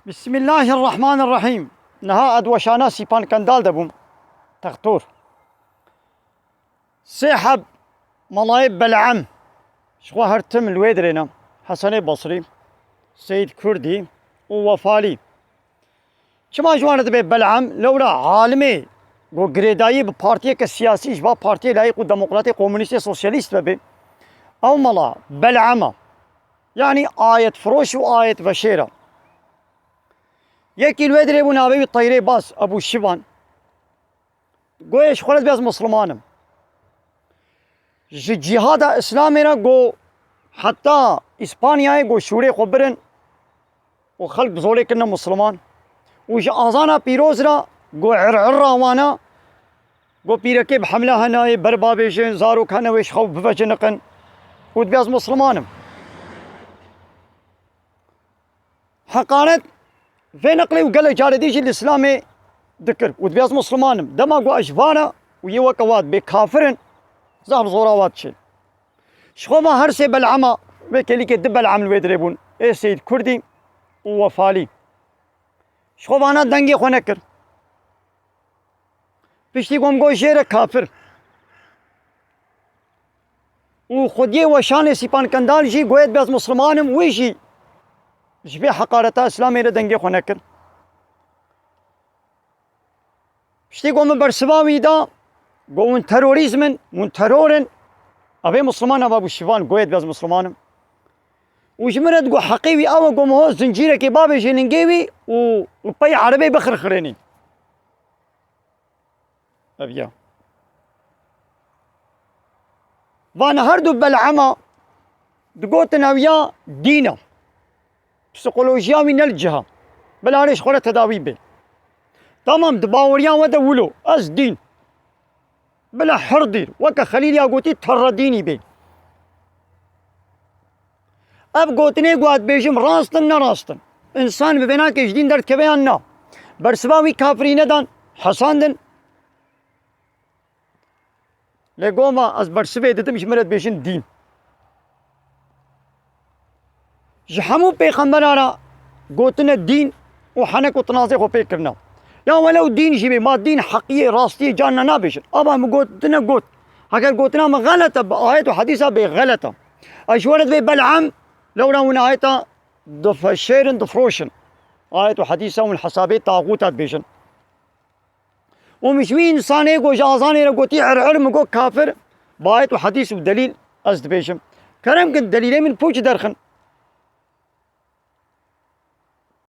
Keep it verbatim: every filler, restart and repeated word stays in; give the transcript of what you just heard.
Bismillahirrahmanirrahîm. Niha ez di weşana Sîpan Kendal de bûm. Textor. Sê heb malayê Bel'em. Ji xwe her tim li wê dirê ne. Hesenê Basrî, Seyîd Kurdî û Wefalî. Çima ji wan re dibe Bel'em? Lewra alimê ku girêdayî bi partiyeke siyasî ji va partiyê layîq û demokratê, komunîstê, sosyalîst vebe. Ew mala Bel'em e. Yanî ayetfiroş û ayetveşêr e. Yekî li wê dirê bû, navê wî Teyrê Bas, Ebû Şivan. Goyê ji xwe re dibê ez Misliman im. Ji cîhada Îslamê re go heta Îspanyayê go şûrê xwe birin û xelk bi zorê kirine Misliman. Û ji azana pîroz re go ir'ira wana, go pîrekê bi hemle hene yê ber bavêjin, zarok hene wê ji xew biveciniqin û dibê ez Misliman im. Heqaret vê neqlê û gelek carê dî jî li Îslamê dikir û dibê ez Misliman im. Dema ku ez ji van re û yê weke wan bê kafir in, zaf zora wan diçe. Ji xwe ve her sê Bel'ema, wê kêlîkê du Bel'em li wê dirê bûn. Ê Seyîd Kurdî û Wefalî. Ji xwe vana dengê xwe nekir. Piştî ku em got jê re kafir. Û xwediyê weşanê Sîpan Kendal jî goyê dibê ez Misliman im, wî jî ji vê heqareta Îslamê re dengê xwe nekir. Piştî ku min bersiva wî da, got hûn terorîzm in, hûn teror in. Ev ê Misliman, ev Ebû Şivan, goyê dibê ez Misliman im. Û ji min re digot heqê wî ew e, got min ho zincîrekê bavêjê ningê wî û, û pey erebê bixirxirênî. Ev ya. Van her du Bel'ema digotin ew ya dîn e. Psîkolojiya wî ne li cih e. Bila erê ji xwe re tedawî bê. Tamam, di baweriya we de wilo, ez dîn. Bila her dîr, weke Xelîl ya gotî, terre dînî bê. Ev gotinê ku ez dibêjim rast in, ne rast in. Însan bi vê nake ji dîn derdikeve yan na. Bersiva wî kafirî nedan, hesandin. Lê goma ez bersivê didim, ji min re dibêjin dîn. Ji hemû pêxemberan re gotine dîn û henek û tinazê xwe pê kirine. Ya welew dîn jî bê, ma dîn heqiyê, rastiyê carna nabêjin. Ava min gotine got. Heger gotina min xelet e, bi ayet û hedîsa bê xelet e. Ez ji we re divê Bel'em, lewra hûn ayeta difeşêrin, difroşin. Ayet û hedîsa hûn hesabê taxûta dibêjin. Û min ji wî însanê ku ji azanê re gotî ir ir, min got kafir, bi ayet û hedîs û delîl ez dibêjim. Kerem kin delîlê min pûç derxin.